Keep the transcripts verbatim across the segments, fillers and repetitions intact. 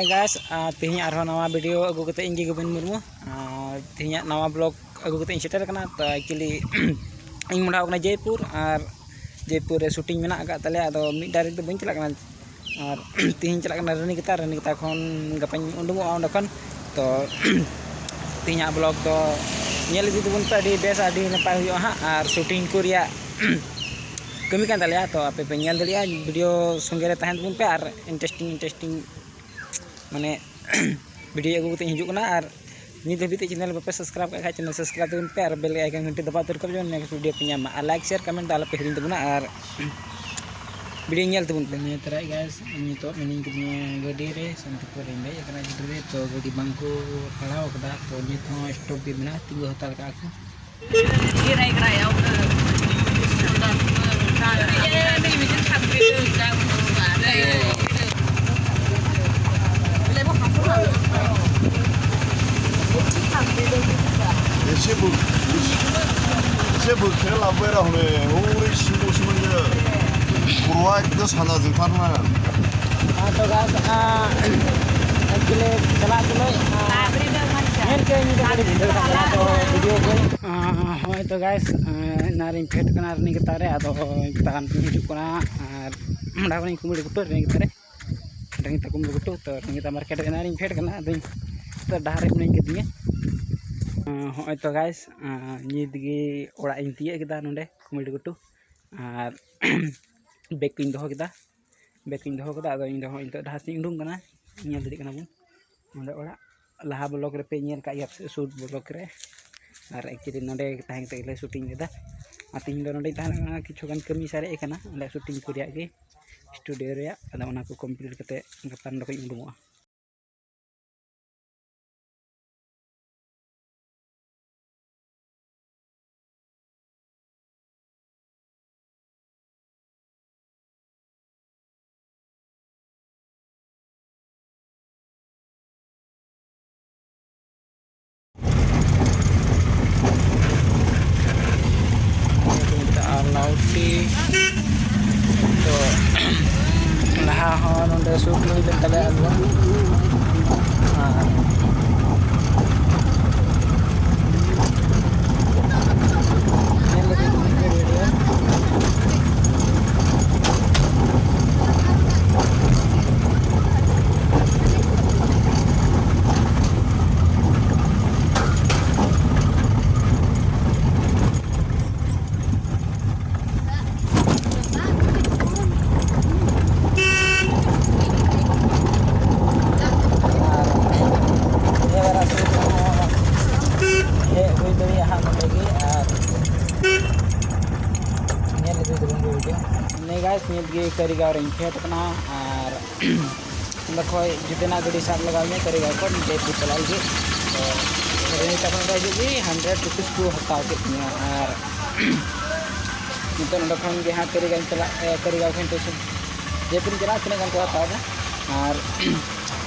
Hey guys, ᱟᱨ ᱛᱮᱦᱮᱧ ᱟᱨᱦᱚᱸ ᱱᱟᱣᱟ video ᱟᱹᱜᱩ ᱠᱟᱛᱮ ᱤᱧ ᱜᱮ ᱜᱳᱵᱤᱱ ᱢᱩᱨᱢᱩ᱾ ᱟᱨ ᱛᱮᱦᱮᱧᱟᱜ ᱱᱟᱣᱟ vlog ᱟᱹᱜᱩ ᱠᱟᱛᱮ ᱤᱧ ᱥᱮᱴᱮᱨ ᱟᱠᱟᱱᱟ᱾ ᱛᱚ actually ᱤᱧ ᱢᱚᱦᱰᱟ ᱟᱠᱟᱱᱟ ᱡᱚᱭᱯᱩᱨ, ᱟᱨ ᱡᱚᱭᱯᱩᱨ ᱨᱮ shooting ᱢᱮᱱᱟᱜ ᱟᱠᱟᱫ ᱛᱟᱞᱮᱭᱟ᱾ ᱟᱫᱚ ᱢᱤᱫ direct ᱫᱚ ᱵᱟᱹᱧ ᱪᱟᱞᱟᱜ ᱠᱟᱱᱟ, ᱟᱨ ᱛᱮᱦᱮᱧ ᱪᱟᱞᱟᱜ ᱠᱟᱱᱟ ᱨᱟᱱᱤᱠᱮᱛᱟ᱾ ᱨᱟᱱᱤᱠᱮᱛᱟ ᱠᱷᱚᱱ ᱜᱟᱯᱟᱧ ᱩᱰᱩᱝᱚᱜᱼᱟ ᱚᱸᱰᱮ ᱠᱷᱚᱱ᱾ ᱛᱚ ᱛᱮᱦᱮᱧᱟᱜ vlog ᱫᱚ ᱧᱮᱞ ᱤᱫᱤ ᱛᱟᱵᱚᱱ ᱯᱮ, ᱟᱹᱰᱤ ᱵᱮᱥ, ᱟᱹᱰᱤ ᱱᱟᱯᱟᱭ ᱦᱩᱭᱩᱜᱼᱟ ᱦᱟᱸᱜ᱾ ᱟᱨ shooting ᱠᱚ ᱨᱮᱭᱟᱜ ᱠᱟᱹᱢᱤ ᱠᱟᱱ ᱛᱟᱞᱮᱭᱟ᱾ ᱛᱚ ᱟᱯᱮ ᱯᱮ ᱧᱮᱞ ᱫᱟᱲᱮᱭᱟᱜᱼᱟ, video ᱥᱚᱸᱜᱮ ᱨᱮ ᱛᱟᱦᱮᱱ ᱛᱟᱵᱚᱱ ᱯᱮ ᱟᱨ interesting interesting ᱢᱟᱱᱮ video ᱟᱹᱜᱩ ᱠᱟᱛᱮ ᱤᱧ ᱦᱤᱡᱩᱜ ᱠᱟᱱᱟ᱾ ᱟᱨ ᱱᱤᱛ ᱫᱷᱟᱹᱵᱤᱡ ᱛᱮ channel ᱵᱟᱯᱮ subscribe ᱠᱟᱜ ᱠᱷᱟᱡ channel subscribe ᱛᱟᱵᱚᱱ ᱯᱮ ᱟᱨ bell icon ᱜᱷᱟᱱᱴᱤ ᱫᱟᱵᱟᱣ ᱩᱛᱟᱹᱨ ᱠᱟᱜ ᱯᱮ, ᱡᱮᱢᱚᱱ next video ᱯᱮ ᱧᱟᱢᱟ᱾ ᱟᱨ like share comment ᱫᱚ ᱟᱞᱚ ᱯᱮ ᱦᱤᱲᱤᱧ ᱛᱟᱵᱚᱱᱟ᱾ ᱟᱨ video ᱧᱮᱞ ᱛᱟᱵᱚᱱ ᱯᱮ᱾ ᱱᱤᱭᱟᱹ ᱛᱟᱨᱟ guys, ᱱᱤᱛᱚᱜ ᱢᱤᱱᱟᱹᱧ ᱠᱟᱫᱤᱧᱟ ᱜᱟᱹᱰᱤ ᱨᱮ, ᱥᱟᱱᱛᱤᱯᱩᱨ ᱨᱮᱧ ᱫᱮᱡ ᱟᱠᱟᱱᱟ ᱜᱟᱹᱰᱤ ᱨᱮ᱾ ᱛᱚ ᱜᱟᱹᱰᱤ ᱵᱟᱝ ᱠᱚ ᱯᱟᱲᱟᱣ ᱠᱟᱫᱟ, ᱛᱚ ᱱᱤᱛ ᱦᱚᱸ stop ᱜᱮ ᱢᱮᱱᱟᱜᱼᱟ, ᱛᱤᱸᱜᱩ ᱦᱟᱛᱟᱲ ᱠᱟᱜᱼᱟ ᱠᱚ᱾ एसे बोख-, एसे बोखाया लाबोबाय रा हनै, ओरै सिंबो सिंबो ᱤᱭᱟᱹ, ᱠᱚᱨᱟᱣ ᱮᱠᱫᱚᱢ ᱥᱟᱱᱟ ᱡᱚᱛᱷᱟᱨ ᱱᱟ᱾ ᱦᱮᱸ, ᱛᱚ guys, ᱟᱸ, actually ᱪᱟᱞᱟᱜ ᱛᱩᱞᱩᱡ, ᱟᱸ, ᱧᱮᱞ ᱠᱮᱫ ᱧᱤᱫᱟᱹ ᱟᱹᱰᱤ ᱵᱷᱤᱲ ᱠᱟᱱᱟ, ᱛᱚ video ᱠᱚ᱾ ᱟᱸ, ᱦᱳᱭ ᱛᱚ guys, ᱟᱸ, ᱮᱱᱟᱱ ᱨᱤᱧ ᱯᱷᱮᱰ ᱠᱟᱱᱟ ᱨᱟᱱᱤᱠᱮᱛᱟ ᱨᱮ, ᱟᱫᱚ ᱛᱟᱲᱟᱢ ᱛᱤᱧ ᱦᱤᱡᱩᱜ ᱠᱟᱱᱟ, ᱟᱨ ᱚᱸᱰᱮ ᱠᱷᱚᱱᱤᱧ ᱠᱩᱢᱲᱩ ᱜᱷᱩᱴᱩ ᱨᱟᱱᱤᱠᱮᱛᱟ ᱨᱮ᱾ ᱰᱟᱹᱝᱨᱤ ᱛᱟᱠᱚᱢ ᱜᱷᱩᱴᱩ, ᱛᱚ ᱨᱟᱱᱤᱠᱮᱛᱟ market ᱨᱮ ᱮᱱᱟᱱ ᱨᱤᱧ ᱯᱷᱮᱰ ᱠᱟᱱᱟ, ᱟᱫᱚᱧ ᱛᱚ ᱰᱟᱦᱟᱨ ᱨᱮ ᱢᱤᱱᱟᱹᱧ ᱠᱟᱫᱤᱧᱟ᱾ ᱟᱸ, ᱦᱚᱸᱜᱼᱚᱭ ᱛᱚ guys, ᱟᱸ, ᱧᱤᱛ ᱜᱮ ᱚᱲᱟᱜ ᱤᱧ ᱛᱤᱭᱟᱹᱜ ᱠᱮᱫᱟ ᱱᱚᱰᱮ ᱠᱩᱢᱲᱩ ᱜᱷᱩᱴᱩ, ᱟᱨ bag ᱠᱚᱧ ᱫᱚᱦᱚ ᱠᱮᱫᱟ, bag ᱠᱚᱧ ᱫᱚᱦᱚ ᱠᱮᱫᱟ᱾ ᱟᱫᱚ ᱤᱧ ᱫᱚ ᱦᱚᱸᱜᱼᱚᱭ ᱱᱤᱛᱚᱜ ᱰᱟᱦᱟᱨ ᱥᱮᱫ ᱤᱧ ᱩᱰᱩᱝ ᱠᱟᱱᱟ, ᱧᱮᱞ ᱫᱟᱲᱮᱭᱟᱜ ᱠᱟᱱᱟ ᱵᱚᱱ ᱱᱚᱰᱮ ᱚᱲᱟᱜ᱾ ᱞᱟᱦᱟ vlog ᱨᱮᱯᱮ ᱧᱮᱞ ᱠᱟᱜ ᱜᱮᱭᱟ, shoot vlog ᱨᱮ᱾ ᱟᱨ actually ᱱᱚᱰᱮ ᱛᱟᱦᱮᱸ ᱠᱟᱛᱮ ᱜᱮᱞᱮ shooting ᱞᱮᱫᱟ᱾ ᱟᱨ ᱛᱮᱦᱮᱧ ᱫᱚ ᱱᱚᱰᱮᱧ ᱛᱟᱦᱮᱸ ᱠᱟᱱᱟ, ᱠᱤᱪᱷᱩ ᱜᱟᱱ ᱠᱟᱹᱢᱤ ᱥᱟᱨᱮᱡ ᱟᱠᱟᱱᱟ ᱟᱞᱮᱭᱟᱜ shooting ᱠᱚ ᱨᱮᱭᱟᱜ ᱜᱮ, studio ᱨᱮᱭᱟᱜ᱾ ᱟᱫᱚ ᱚᱱᱟ ᱠᱚ complete ᱠᱟᱛᱮ ᱜᱟᱯᱟ ᱱᱚᱰᱮ ᱠᱷᱚᱱ ᱤᱧ ᱩᱰᱩᱝᱚᱜᱼᱟ᱾ ᱟᱨ ᱞᱟᱣᱩᱰ ᱴᱤ ᱫᱚ ᱞᱟᱦᱟ ᱦᱚᱸ ᱱᱚᱰᱮ shoot ᱦᱩᱭ ᱞᱮᱱ ᱛᱟᱞᱮᱭᱟ ᱟᱞᱵᱟᱢ᱾ ᱠᱟᱹᱨᱤᱜᱟᱸᱣ ᱨᱤᱧ ᱯᱷᱮᱰ ᱠᱟᱱᱟ ᱟᱨ ᱚᱸᱰᱮ ᱠᱷᱚᱡ ᱡᱩᱫᱟᱹᱱᱟᱜ ᱜᱟᱹᱰᱤ ᱥᱟᱵ ᱞᱟᱜᱟᱣ ᱤᱧᱟᱹ ᱠᱟᱹᱨᱤᱜᱟᱸᱣ ᱠᱷᱚᱱ ᱡᱚᱭᱯᱩᱨ ᱪᱟᱞᱟᱜ ᱞᱟᱹᱜᱤᱫ᱾ ᱛᱚ ᱨᱮᱱᱤᱛᱟ ᱠᱷᱚᱱ ᱠᱚ ᱦᱤᱡᱩᱜ ᱜᱮ ᱦᱟᱱᱰᱨᱮᱰ ᱨᱩᱯᱤᱥ ᱠᱚ ᱦᱟᱛᱟᱣ ᱠᱮᱫ ᱛᱤᱧᱟᱹ ᱟᱨ ᱱᱤᱛᱚᱜ ᱱᱚᱸᱰᱮ ᱠᱷᱚᱱ ᱜᱮ ᱦᱟᱸᱜ ᱠᱟᱹᱨᱤᱜᱟᱸᱣ ᱪᱟᱞᱟᱜ, ᱮ, ᱠᱟᱹᱨᱤᱜᱟᱸᱣ ᱠᱷᱚᱱ ᱡᱚᱭᱯᱩᱨ ᱛᱤᱱᱟᱹᱜ ᱜᱟᱱ ᱠᱚ ᱦᱟᱛᱟᱣ ᱮᱫᱟ᱾ ᱟᱨ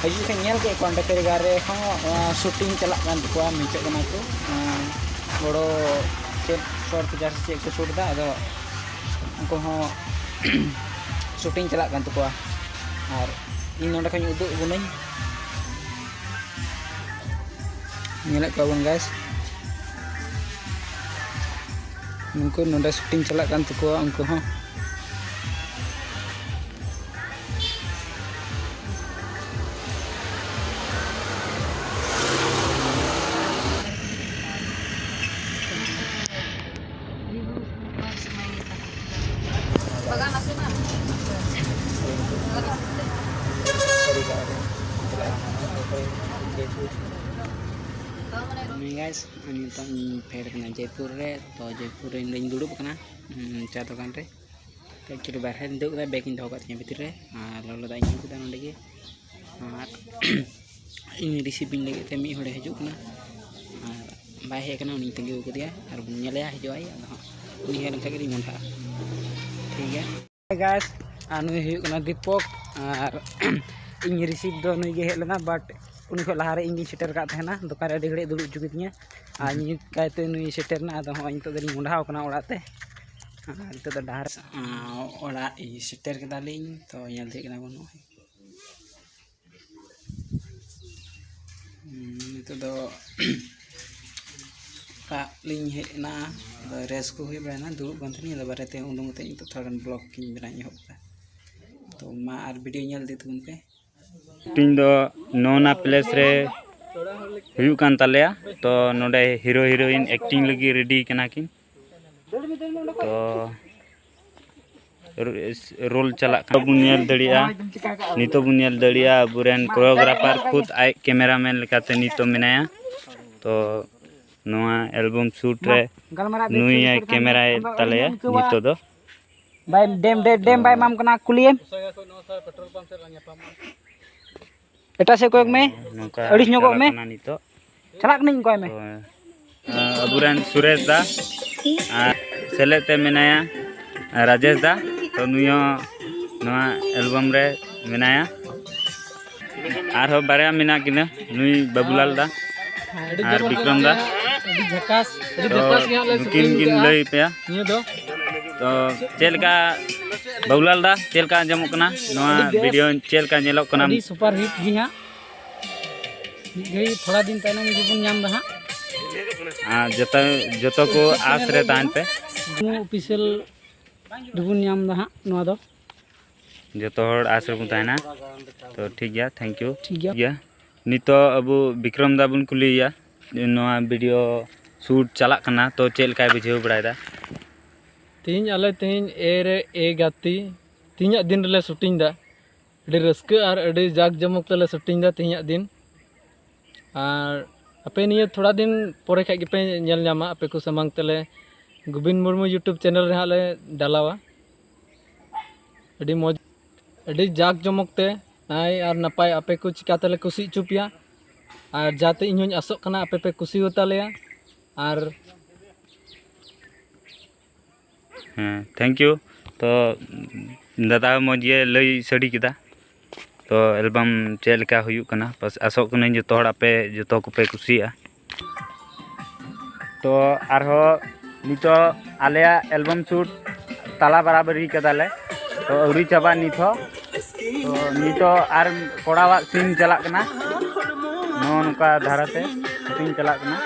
ᱦᱤᱡᱩᱜ ᱠᱷᱟᱱ ᱧᱮᱞ ᱠᱮᱫ ᱠᱚᱣᱟ ᱚᱸᱰᱮ ᱠᱟᱹᱨᱤᱜᱟᱸᱣ ᱨᱮᱦᱚᱸ, ᱟ, ᱥᱩᱴᱤᱝ ᱪᱟᱞᱟᱜ ᱠᱟᱱ ᱛᱟᱠᱚᱣᱟ, ᱢᱮᱪᱚᱜ ᱠᱟᱱᱟ ᱠᱚ᱾ ᱟ, ᱵᱚᱲᱚ ᱪᱮᱫ ᱥᱚᱨᱴ ᱯᱤᱠᱪᱟᱨ ᱥᱮ ᱪᱮᱫ ᱠᱚ ᱥᱩᱴ ᱮᱫᱟ, ᱟᱫᱚ ᱩᱱᱠᱩ ᱦᱚᱸ ᱥᱩᱴᱤᱝ ᱪᱟᱞᱟᱜ ᱠᱟᱱ ᱛᱟᱠᱚᱣᱟ᱾ ᱟᱨ ᱤᱧ ᱱᱚᱸᱰᱮ ᱠᱷᱚᱱ ᱤᱧ ᱩᱫᱩᱜ ᱟᱵᱚᱱᱟᱹᱧ, ᱧᱮᱞᱮᱫ ᱠᱚᱣᱟ ᱵᱚᱱ ᱜᱟᱭᱥ, ᱩᱱᱠᱩ ᱱᱚᱸᱰᱮ ᱥᱩᱴᱤᱝ ᱪᱟᱞᱟᱜ ᱠᱟᱱ ᱛᱟᱠᱚᱣᱟ ᱩᱱᱠᱩ ᱦᱚᱸ᱾ Hey guys, ᱱᱤᱛᱚᱜ ᱤᱧ ᱯᱷᱮᱰ ᱠᱟᱱᱟ ᱡᱚᱭᱯᱩᱨ ᱨᱮ᱾ ᱛᱚ ᱡᱚᱭᱯᱩᱨ ᱨᱮ ᱤᱧ ᱫᱩᱧ ᱫᱩᱲᱩᱵ ᱠᱟᱱᱟ, ᱩᱸ, ᱪᱟ ᱫᱚᱠᱟᱱ ᱨᱮ᱾ ᱛᱚ actually ᱵᱟᱨᱦᱮ ᱨᱮᱧ ᱫᱩᱲᱩᱵ ᱠᱟᱱᱟ, ᱵᱮᱜᱽ ᱤᱧ ᱫᱚᱦᱚ ᱠᱟᱜ ᱛᱤᱧᱟᱹ ᱵᱷᱤᱛᱤᱨ ᱨᱮ, ᱟᱨ ᱞᱚᱞᱚ ᱫᱟᱜ ᱤᱧ ᱧᱩ ᱠᱮᱫᱟ ᱱᱚᱸᱰᱮ ᱜᱮ᱾ ᱟᱨ ᱤᱧ ᱨᱤᱥᱤᱵᱷ ᱤᱧ ᱞᱟᱹᱜᱤᱫ ᱛᱮ ᱢᱤᱫ ᱦᱚᱲᱮ ᱦᱤᱡᱩᱜ ᱠᱟᱱᱟ, ᱟᱨ ᱵᱟᱭ ᱦᱮᱡ ᱟᱠᱟᱱᱟ, ᱩᱱᱤᱧ ᱛᱟᱺᱜᱤ ᱟᱠᱟᱫᱮᱭᱟ᱾ ᱟᱨ ᱵᱚᱱ ᱧᱮᱞᱮᱭᱟ, ᱦᱤᱡᱩᱜ ᱟᱭ, ᱟᱫᱚ ᱦᱟᱸᱜ ᱩᱱᱤ ᱦᱮᱡ ᱞᱮᱱᱠᱷᱟᱱ ᱜᱮᱞᱤᱧ ᱢᱚᱦᱰᱟᱜᱼᱟ᱾ ᱴᱷᱤᱠ ᱜᱮᱭᱟ᱾ Hey guys, ᱟᱨ ᱱᱩᱭ ᱦᱩᱭᱩᱜ ᱠᱟᱱᱟ ᱫᱤᱯᱚᱠ᱾ ᱟᱨ ᱤᱧ ᱨᱤᱥᱤᱵᱷ ᱫᱚ ᱱᱩᱭ ᱜᱮ ᱦᱮᱡ ᱞᱮᱱᱟ, but ᱩᱱᱤ ᱠᱷᱚᱱ ᱞᱟᱦᱟᱨᱮ ᱤᱧ ᱜᱤᱧ ᱥᱮᱴᱮᱨ ᱟᱠᱟᱫ ᱛᱟᱦᱮᱱᱟ᱾ ᱫᱚᱠᱟᱱ ᱨᱮ ᱟᱹᱰᱤ ᱜᱷᱟᱹᱲᱤᱡ ᱫᱩᱲᱩᱵ ᱦᱚᱪᱚ ᱠᱤᱫᱤᱧᱟ, ᱟᱨ ᱱᱤᱛ ᱠᱟᱭᱛᱮ ᱱᱩᱭ ᱥᱮᱴᱮᱨ ᱮᱱᱟ᱾ ᱟᱫᱚ ᱦᱚᱸᱜᱼᱚᱭ ᱱᱤᱛᱚᱜ ᱫᱚᱞᱤᱧ ᱢᱚᱦᱰᱟᱣ ᱠᱟᱱᱟ ᱚᱲᱟᱜ ᱛᱮ᱾ ᱟᱨ ᱱᱤᱛᱚᱜ ᱫᱚ ᱰᱟᱦᱟᱨ, ᱟᱸ, ᱚᱲᱟᱜ ᱤᱧ ᱥᱮᱴᱮᱨ ᱠᱮᱫᱟᱞᱤᱧ᱾ ᱛᱚ ᱧᱮᱞ ᱛᱤᱭᱳᱜ ᱠᱟᱱᱟ ᱵᱚᱱ ᱱᱚᱜᱼᱚᱭ᱾ ᱦᱩᱸ, ᱱᱤᱛᱚᱜ ᱫᱚ ᱚᱲᱟᱜ ᱞᱤᱧ ᱦᱮᱡ ᱮᱱᱟ᱾ ᱟᱫᱚ ᱨᱮᱥ ᱠᱚ ᱦᱩᱭ ᱵᱟᱲᱟᱭᱮᱱᱟ, ᱫᱩᱲᱩᱵ ᱠᱟᱱ ᱛᱟᱦᱮᱱᱟᱹᱧ᱾ ᱟᱫᱚ ᱵᱟᱨᱦᱮ ᱛᱮ ᱩᱰᱩᱝ ᱠᱟᱛᱮ ᱱᱤᱛᱚᱜ ᱛᱷᱚᱲᱟ ᱜᱟᱱ ᱵᱞᱚᱜ ᱤᱧ ᱵᱮᱱᱟᱣ ᱮᱦᱚᱵ ᱠᱮᱫᱟ᱾ ᱛᱚ ᱢᱟ ᱟᱨ ᱵᱷᱤᱰᱤᱭᱳ ᱧᱮᱞ ᱤᱫᱤ ᱛᱟᱵᱚᱱ ᱯᱮ᱾ ᱥᱩᱴᱤᱝ ᱫᱚ ᱱᱚᱣᱟ ᱯᱞᱮᱥ ᱨᱮ ᱦᱩᱭᱩᱜ ᱠᱟᱱ ᱛᱟᱞᱮᱭᱟ᱾ ᱛᱚ ᱱᱚᱰᱮ ᱦᱤᱨᱳ ᱦᱤᱨᱳᱭᱤᱱ ᱮᱠᱴᱤᱝ ᱞᱟᱹᱜᱤᱫ ᱨᱮᱰᱤ ᱠᱟᱱᱟ ᱠᱤᱱ᱾ ᱛᱚ ᱨᱳᱞ ᱪᱟᱞᱟᱜ ᱠᱟᱱᱟ᱾ ᱵᱚᱱ ᱧᱮᱞ ᱫᱟᱲᱮᱭᱟᱜᱼᱟ, ᱱᱤᱛᱚᱜ ᱵᱚᱱ ᱧᱮᱞ ᱫᱟᱲᱮᱭᱟᱜᱼᱟ ᱟᱵᱚᱨᱮᱱ ᱠᱳᱨᱤᱭᱳᱜᱨᱟᱯᱷᱟᱨ ᱠᱷᱩᱫ ᱟᱡ ᱠᱮᱢᱮᱨᱟᱢᱮᱱ ᱞᱮᱠᱟᱛᱮ ᱱᱤᱛᱚᱜ ᱢᱮᱱᱟᱭᱟ᱾ ᱛᱚ ᱱᱚᱣᱟ ᱮᱞᱵᱟᱢ ᱥᱩᱴ ᱨᱮ ᱱᱩᱭ ᱠᱮᱢᱮᱨᱟᱭ ᱛᱟᱞᱮᱭᱟ ᱱᱤᱛᱚᱜ ᱫᱚ᱾ ᱵᱟᱭ ᱰᱮᱢ ᱰᱮᱢ ᱰᱮᱢ ᱵᱟᱭ ᱮᱢᱟᱢ ᱠᱟᱱᱟ, ᱠᱩᱞᱤᱭᱮᱢ᱾ ᱮᱴᱟᱜ ᱥᱮᱫ ᱠᱚᱭᱚᱜ ᱢᱮ᱾ ᱱᱚᱝᱠᱟ ᱟᱹᱲᱤᱥ ᱧᱚᱜᱚᱜ ᱪᱟᱞᱟᱜ ᱢᱮ᱾ ᱠᱟᱱᱟ ᱱᱤᱛᱚᱜ᱾ ᱪᱟᱞᱟᱜ ᱠᱟᱹᱱᱟᱹᱧ, ᱚᱠᱚᱭ ᱢᱮ? ᱛᱚ, ᱟᱵᱚᱨᱮᱱ ᱥᱩᱨᱮᱥ ᱫᱟ ᱟᱨ ᱥᱮᱞᱮᱫ ᱛᱮ ᱢᱮᱱᱟᱭᱟ ᱨᱟᱡᱮᱥ ᱫᱟ᱾ ᱛᱚ, ᱱᱩᱭ ᱦᱚᱸ ᱱᱚᱣᱟ ᱮᱞᱵᱟᱢ ᱨᱮ ᱢᱮᱱᱟᱭᱟ᱾ ᱟᱨᱦᱚᱸ ᱵᱟᱨᱭᱟ ᱢᱮᱱᱟᱜ ᱠᱤᱱᱟᱹ, ᱱᱩᱭ ᱵᱟᱹᱵᱩᱞᱟᱞ ᱫᱟ ᱟᱹᱰᱤ ᱟᱨ ᱡᱚᱵᱚᱨ ᱵᱤᱠᱨᱚᱢ ᱫᱟ᱾ ᱟᱹᱰᱤ ᱡᱷᱟᱠᱟᱥ, ᱟᱹᱰᱤ ᱛᱚ, ᱡᱷᱟᱠᱟᱥ ᱜᱮ ᱦᱟᱸᱜ ᱞᱮ ᱱᱩᱠᱤᱱ ᱥᱩᱴᱤᱝ ᱠᱤᱱ ᱠᱟᱜᱼᱟ ᱞᱟᱹᱭ ᱯᱮᱭᱟ᱾ ᱱᱤᱭᱟᱹ ᱫᱚ ᱛᱚ, ᱪᱮᱫ ᱞᱮᱠᱟ ᱵᱟᱹᱵᱩᱞᱟᱞ ᱫᱟ, ᱪᱮᱫ ᱞᱮᱠᱟ ᱟᱸᱡᱚᱢᱚᱜ ᱠᱟᱱᱟ ᱱᱚᱣᱟ ᱟᱹᱰᱤ ᱵᱮᱥ, ᱵᱷᱤᱰᱤᱭᱳ? ᱪᱮᱫ ᱞᱮᱠᱟ ᱧᱮᱞᱚᱜ ᱠᱟᱱᱟ? ᱟᱹᱰᱤ ᱥᱩᱯᱟᱨ ᱦᱤᱴ ᱜᱮ ᱦᱟᱸᱜ᱾ ᱢᱤᱫ ᱜᱷᱟᱹᱲᱤᱡ ᱛᱷᱚᱲᱟ ᱫᱤᱱ ᱛᱟᱭᱱᱚᱢ ᱜᱮᱵᱚᱱ ᱧᱟᱢ ᱫᱟ ᱦᱟᱸᱜ᱾ ᱟᱨ ᱡᱚᱛᱚ, ᱡᱚᱛᱚ ᱠᱚ ᱟᱥ ᱨᱮ ᱛᱟᱦᱮᱱ ᱯᱮ᱾ ᱢᱩ ᱚᱯᱷᱤᱥᱤᱭᱟᱞ ᱨᱮᱵᱚᱱ ᱧᱟᱢ ᱫᱟ ᱦᱟᱸᱜ ᱱᱚᱣᱟ ᱫᱚ᱾ ᱡᱚᱛᱚ ᱦᱚᱲ ᱟᱥ ᱨᱮᱵᱚᱱ ᱛᱟᱦᱮᱱᱟ᱾ ᱛᱚ, ᱴᱷᱤᱠ ᱜᱮᱭᱟ, ᱛᱷᱮᱝᱠ ᱭᱩ᱾ ᱴᱷᱤᱠ ᱜᱮᱭᱟ᱾ ᱱᱤᱛᱚᱜ ᱟᱵᱚ ᱵᱤᱠᱨᱚᱢ ᱫᱟ ᱵᱚᱱ ᱠᱩᱞᱤᱭᱮᱭᱟ, ᱱᱚᱣᱟ ᱵᱷᱤᱰᱤᱭᱳ ᱥᱩᱴ ᱪᱟᱞᱟᱜ ᱠᱟᱱᱟ, ᱛᱚ, ᱪᱮᱫ ᱞᱮᱠᱟᱭ ᱵᱩᱡᱷᱟᱹᱣ ᱵᱟᱲᱟᱭᱮᱫᱟ? ᱛᱮᱦᱮᱧ ᱟᱞᱮ ᱛᱮᱦᱮᱧ ᱮ ᱨᱮ ᱮ ᱜᱟᱛᱮ, ᱛᱮᱦᱮᱧᱟᱜ ᱫᱤᱱ ᱨᱮᱞᱮ ᱥᱩᱴᱤᱝ ᱫᱟ᱾ ᱟᱹᱰᱤ ᱨᱟᱹᱥᱠᱟᱹ ᱟᱨ ᱟᱹᱰᱤ ᱡᱟᱠ ᱡᱚᱢᱚᱠ ᱛᱮᱞᱮ ᱥᱩᱴᱤᱝ ᱫᱟ ᱛᱮᱦᱮᱧᱟᱜ ᱫᱤᱱ᱾ ᱟᱨ ᱟᱯᱮ ᱱᱤᱭᱟᱹ ᱛᱷᱚᱲᱟ ᱫᱤᱱ ᱯᱚᱨᱮ ᱠᱷᱟᱡ ᱜᱮᱯᱮ ᱧᱮᱞ ᱧᱟᱢᱟ, ᱟᱯᱮ ᱠᱚ ᱥᱟᱢᱟᱝ ᱛᱮᱞᱮ ᱜᱳᱵᱤᱱ ᱢᱩᱨᱢᱩ YouTube ᱪᱮᱱᱮᱞ ᱨᱮ ᱦᱟᱸᱜ ᱞᱮ ᱰᱟᱞᱟᱣᱟ᱾ ᱟᱹᱰᱤ ᱢᱚᱡᱽ, ᱟᱹᱰᱤ ᱡᱟᱠ ᱡᱚᱢᱚᱠ ᱛᱮ ᱱᱟᱭ ᱟᱨ ᱱᱟᱯᱟᱭ ᱟᱯᱮ ᱠᱚ ᱪᱤᱠᱟ ᱛᱮᱞᱮ ᱠᱩᱥᱤ ᱦᱚᱪᱚ ᱯᱮᱭᱟ᱾ ᱟᱨ ᱡᱟᱛᱮ ᱤᱧ ᱦᱚᱸᱧ ᱟᱥᱚᱜ ᱠᱟᱱᱟ ᱟᱯᱮ ᱯᱮ ᱠᱩᱥᱤ ᱟᱛᱟᱞᱮᱭᱟ᱾ ᱟᱨ ᱦᱮᱸ, ᱛᱷᱮᱝᱠ ᱭᱩ᱾ ᱛᱚ, ᱫᱟᱫᱟ ᱢᱚᱡᱽ ᱜᱮ ᱞᱟᱹᱭ ᱥᱟᱰᱮ ᱠᱮᱫᱟ᱾ ᱛᱚ, ᱮᱞᱵᱟᱢ ᱪᱮᱫ ᱞᱮᱠᱟ ᱦᱩᱭᱩᱜ ᱠᱟᱱᱟ, ᱵᱟᱥ ᱟᱥᱚᱜ ᱠᱟᱹᱱᱟᱹᱧ ᱡᱚᱛᱚ ᱦᱚᱲ ᱟᱯᱮ ᱡᱚᱛᱚ ᱠᱚᱯᱮ ᱠᱩᱥᱤᱭᱟᱜᱼᱟ᱾ ᱛᱚ, ᱟᱨᱦᱚᱸ ᱱᱤᱛᱚᱜ ᱟᱞᱮᱭᱟᱜ ᱮᱞᱵᱟᱢ ᱥᱩᱴ ᱛᱟᱞᱟ ᱵᱟᱨᱟᱵᱟᱨᱤ ᱠᱟᱫᱟᱞᱮ, ᱛᱚ, ᱟᱹᱣᱨᱤ ᱪᱟᱵᱟᱜ ᱱᱤᱛ ᱦᱚᱸ᱾ ᱛᱚ, ᱱᱤᱛᱚᱜ ᱟᱨ ᱠᱚᱲᱟᱣᱟᱜ ᱥᱤᱱ ᱪᱟᱞᱟᱜ ᱠᱟᱱᱟ, ᱱᱚᱜᱼᱚ ᱱᱚᱝᱠᱟ ᱫᱷᱟᱨᱟᱛᱮ ᱥᱩᱴᱤᱝ ᱪᱟᱞᱟᱜ ᱠᱟᱱᱟ᱾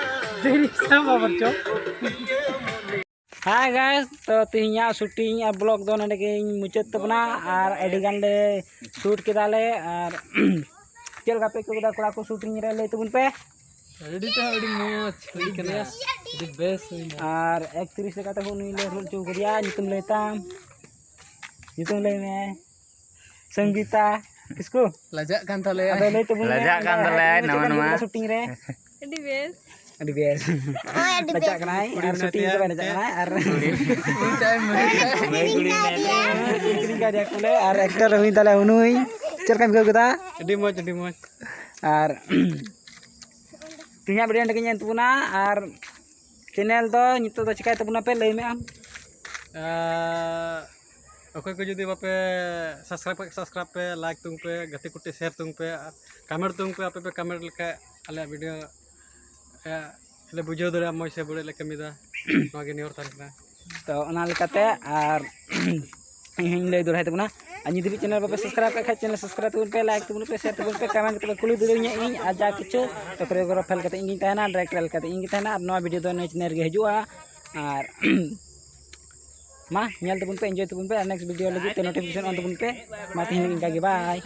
ᱦᱟᱭ ᱜᱟᱭᱥ, ᱛᱚ ᱛᱮᱦᱮᱧᱟᱜ ᱥᱩᱴᱤᱝ ᱟᱨ ᱵᱞᱚᱜ ᱫᱚ ᱱᱚᱰᱮ ᱜᱮᱧ ᱢᱩᱪᱟᱹᱫ ᱛᱟᱵᱚᱱᱟ᱾ ᱟᱨ ᱟᱹᱰᱤ ᱜᱟᱱ ᱞᱮ ᱥᱩᱴ ᱠᱮᱫᱟ ᱞᱮ᱾ ᱟᱨ ᱪᱮᱫ ᱞᱮᱠᱟ ᱯᱮ ᱟᱹᱭᱠᱟᱹᱣ ᱠᱮᱫᱟ ᱠᱚᱲᱟ ᱠᱚ ᱥᱩᱴᱤᱝ ᱨᱮ, ᱞᱟᱹᱭ ᱛᱟᱵᱚᱱ ᱯᱮ᱾ ᱟᱹᱰᱤ ᱛᱮᱦᱚᱸ ᱟᱹᱰᱤ ᱢᱚᱡᱽ ᱦᱩᱭ ᱠᱟᱱᱟ, ᱟᱹᱰᱤ ᱵᱮᱥ ᱦᱩᱭᱱᱟ᱾ ᱟᱨ ᱮᱠᱴᱨᱮᱥ ᱞᱮᱠᱟᱛᱮ ᱦᱚᱸ ᱱᱩᱭ ᱞᱮ ᱨᱳᱞ ᱦᱚᱪᱚ ᱠᱟᱫᱮᱭᱟ᱾ ᱧᱩᱛᱩᱢ ᱞᱟᱹᱭ ᱛᱟᱢ, ᱧᱩᱛᱩᱢ ᱞᱟᱹᱭ ᱢᱮ᱾ ᱥᱚᱝᱜᱤᱛᱟ ᱠᱤᱥᱠᱩ᱾ ᱞᱟᱡᱟᱜ ᱠᱟᱱ ᱛᱟᱞᱮᱭᱟ᱾ ᱟᱫᱚ ᱞᱟᱹᱭ ᱛᱟᱵᱚᱱ ᱢᱮ, ᱞᱟᱡᱟᱜ ᱠᱟᱱ ᱚᱸᱰᱮ ᱛᱟᱞᱮᱭᱟᱭ ᱪᱮᱫ ᱞᱮᱠᱟ ᱱᱟᱣᱟ ᱵᱩᱡᱷᱟᱹᱣ ᱱᱟᱣᱟ᱾ ᱠᱮᱫᱟ ᱥᱩᱴᱤᱝ ᱨᱮ? ᱟᱹᱰᱤ ᱵᱮᱥ᱾ ᱟᱹᱰᱤ ᱵᱮᱥ᱾ ᱦᱳᱭ, ᱟᱹᱰᱤ ᱵᱮᱥ᱾ ᱱᱟᱪᱟᱜ ᱠᱟᱱᱟᱭ ᱟᱨ ᱥᱩᱴᱤᱝ ᱫᱚ ᱵᱟᱭ ᱱᱟᱪᱟᱜ ᱠᱟᱱᱟᱭ ᱟᱨ ᱠᱤᱨᱤᱧ ᱠᱟᱫᱮᱭᱟ ᱠᱚ ᱵᱚᱞᱮ ᱟᱨ ᱮᱠᱴᱟᱨ ᱦᱩᱭ ᱛᱟᱞᱮ ᱩᱱᱩᱭ᱾ ᱪᱮᱫ ᱞᱮᱠᱟᱢ ᱵᱩᱡᱷᱟᱹᱣ ᱠᱮᱫᱟ? ᱟᱹᱰᱤ ᱢᱚᱡᱽ, ᱟᱹᱰᱤ ᱢᱚᱡᱽ᱾ ᱟᱨ ᱛᱮᱦᱮᱧᱟᱜ ᱵᱷᱤᱰᱤᱭᱳ ᱱᱚᱸᱰᱮ ᱜᱮ ᱧᱮᱞ ᱛᱟᱵᱚᱱᱟ᱾ ᱟᱨ ᱪᱮᱱᱮᱞ ᱫᱚ ᱱᱤᱛᱚᱜ ᱫᱚ ᱪᱤᱠᱟᱹᱭ ᱛᱟᱵᱚᱱᱟ ᱯᱮ, ᱞᱟᱹᱭ ᱢᱮ ᱟᱢ᱾ ᱟᱨ ᱚᱠᱚᱭ ᱠᱚ ᱡᱩᱫᱤ ᱵᱟᱯᱮ ᱥᱟᱵᱥᱠᱨᱟᱭᱤᱵᱽ ᱠᱷᱟᱡ, ᱥᱟᱵᱥᱠᱨᱟᱭᱤᱵᱽ ᱯᱮ, ᱞᱟᱭᱤᱠ ᱛᱟᱵᱚᱱ ᱯᱮ, ᱜᱟᱛᱮ ᱠᱚᱴᱷᱮᱱ ᱥᱮᱭᱟᱨ ᱛᱟᱵᱚᱱ ᱯᱮ, ᱟᱨ ᱠᱚᱢᱮᱱᱴ ᱛᱟᱵᱚᱱ ᱯᱮ᱾ ᱟᱯᱮ ᱯᱮ ᱠᱚᱢᱮᱱᱴ ᱞᱮᱠᱷᱟᱡ ᱟᱞᱮᱭᱟᱜ ᱵᱷᱤᱰᱤᱭᱳ ᱞᱮ ᱵᱩᱡᱷᱟᱹᱣ ᱫᱟᱲᱮᱭᱟᱜᱼᱟ, ᱢᱚᱡᱽ ᱥᱮ ᱵᱟᱹᱲᱤᱡ ᱞᱮ ᱠᱟᱹᱢᱤᱭᱮᱫᱟ᱾ ᱱᱚᱣᱟ ᱜᱮ ᱱᱮᱦᱚᱨ ᱛᱟᱦᱮᱱ ᱠᱟᱱᱟ᱾ ᱛᱚ ᱚᱱᱟ ᱞᱮᱠᱟᱛᱮ ᱟᱨ ᱤᱧ ᱦᱚᱧ ᱞᱟᱹᱭ ᱫᱚᱦᱲᱟᱭ ᱛᱟᱵᱚᱱᱟ, ᱟᱨ ᱡᱩᱫᱤ ᱪᱮᱱᱮᱞ ᱵᱟᱯᱮ ᱥᱟᱵᱥᱠᱨᱟᱭᱤᱵᱽ ᱠᱟᱜ ᱠᱷᱟᱡ, ᱪᱮᱱᱮᱞ ᱥᱟᱵᱥᱠᱨᱟᱭᱤᱵᱽ ᱛᱟᱵᱚᱱ ᱯᱮ, ᱞᱟᱭᱤᱠ ᱛᱟᱵᱚᱱ ᱯᱮ, ᱥᱮᱭᱟᱨ ᱛᱟᱵᱚᱱ ᱯᱮ, ᱠᱚᱢᱮᱱᱴ ᱠᱟᱛᱮ ᱯᱮ ᱠᱩᱞᱤ ᱫᱟᱲᱮᱭᱟᱹᱧᱟ ᱤᱧ, ᱟᱨ ᱡᱟ ᱠᱤᱪᱷᱩ ᱛᱚ ᱠᱳᱨᱤᱭᱳᱜᱨᱟᱯᱷᱟᱨ ᱞᱮᱠᱟᱛᱮ ᱤᱧ ᱜᱤᱧ ᱛᱟᱦᱮᱱᱟ, ᱰᱟᱭᱨᱮᱠᱴᱚᱨ ᱞᱮᱠᱟᱛᱮ ᱤᱧ ᱜᱤᱧ ᱛᱟᱦᱮᱱᱟ, ᱟᱨ ᱱᱚᱣᱟ ᱵᱷᱤᱰᱤᱭᱳ ᱫᱚ ᱱᱤᱭᱟᱹ ᱪᱮᱱᱮᱞ ᱨᱮᱜᱮ ᱦᱤᱡᱩᱜᱼᱟ᱾ ᱟᱨ ᱢᱟ ᱧᱮᱞ ᱛᱟᱵᱚᱱ ᱯᱮ, ᱮᱱᱡᱚᱭ ᱛᱟᱵᱚᱱ ᱯᱮ, ᱟᱨ ᱱᱮᱠᱥᱴ ᱵᱷᱤᱰᱤᱭᱳ ᱞᱟᱹᱜᱤᱫ ᱛᱮ ᱱᱳᱴᱤᱯᱷᱤᱠᱮᱥᱚᱱ ᱚᱱ ᱛᱟᱵᱚᱱ ᱯᱮ᱾ ᱢᱟ ᱛᱮᱦᱮᱧ ᱞᱟᱹᱜᱤᱫ ᱤᱱᱠᱟ ᱜᱮ, ᱵᱟᱭ᱾